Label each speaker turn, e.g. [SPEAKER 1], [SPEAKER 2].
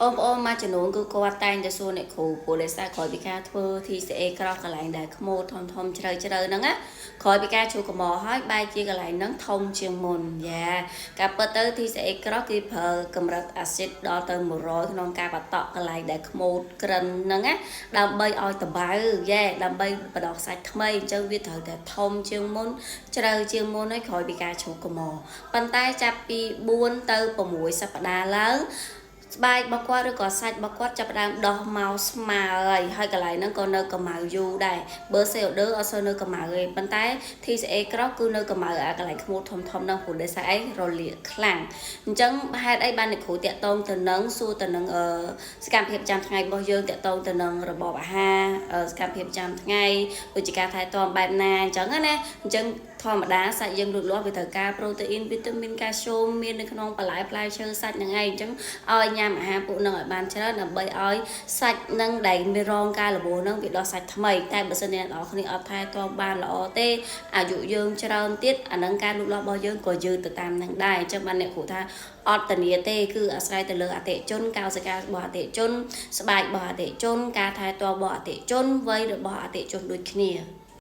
[SPEAKER 1] បងប្អូនមួយចំនួនគឺគាត់តែងតែសួរអ្នកគ្រូព្រោះដោយសារក្រោយពីការធ្វើ TCA ក្រោះកន្លែងដែលខ្មោធំធំជ្រៅជ្រៅហ្នឹងណាក្រោយពីការជួកម្រហើយបែរជាកន្លែងហ្នឹងធំជាងមុនយ៉ាការពិតទៅ TCA ក្រោះគេប្រើកម្រិតអាស៊ីតដល់ទៅ100ក្នុងការបតក់កន្លែងដែលខ្មោតក្រិនហ្នឹងណាដើម្បីឲ្យតបៅយ៉ាដើម្បីបដោះសាច់ថ្មីអញ្ចឹងវាត្រូវតែធំជាងមុនជ្រៅជាងមុនហើយក្រោយពីការជ្រូកកម្រប៉ុន្តែចាប់ពី4ទៅ6សប្តាហ៍ឡើង ស្បែករបស់គាត់ឬក៏សាច់របស់គាត់ចាប់ផ្ដើមដោះមកស្មើហើយហើយកន្លែងហ្នឹងក៏នៅកម្ៅយូរដែរបើ CO2 អត់សូវនៅកម្ៅទេប៉ុន្តែ TCA ក្រោះគឺនៅកម្ៅអាកន្លែងខ្មោះធំធំហ្នឹងព្រោះដោយសារអីរលាកខ្លាំងអញ្ចឹងហេតុអីបានអ្នកគ្រូតាក់តងទៅនឹងសួរទៅនឹងអឺសកម្មភាពប្រចាំថ្ងៃរបស់យើងតាក់ទងទៅនឹងរបបអាហារសកម្មភាពប្រចាំថ្ងៃដូចជាការថែទាំបែបណាអញ្ចឹងណាអញ្ចឹងធម្មតាសាច់យើងលូតលាស់វាត្រូវការប្រូតេអ៊ីនវីតាមីនកាល់ស្យូមមាននៅក្នុងបន្លែផ្លែឈើសាច់ហ្នឹងឯងអញ្ចឹងឲ្យញ៉ាំអាហារពួកហ្នឹងឲ្យបានច្រើនដើម្បីឲ្យសាច់ហ្នឹងដែលមានរងការរបួសហ្នឹងវាដោះសាច់ថ្មីតែបើសិនជាអ្នកនរគ្នាអត់ថែទាំបានល្អទេអាយុយើងច្រើនទៀតអាហ្នឹងការលូតលាស់របស់យើងក៏យឺតទៅតាមហ្នឹងដែរអញ្ចឹងបានអ្នកគ្រូថាអត់ធានាទេគឺអាស្រ័យទៅលើអតិជនកោសិការបស់អតិជន ស្បែករបស់អតិជន ការថែទាំរបស់អតិជនវ័យរបស់អតិជនដូចគ្នា។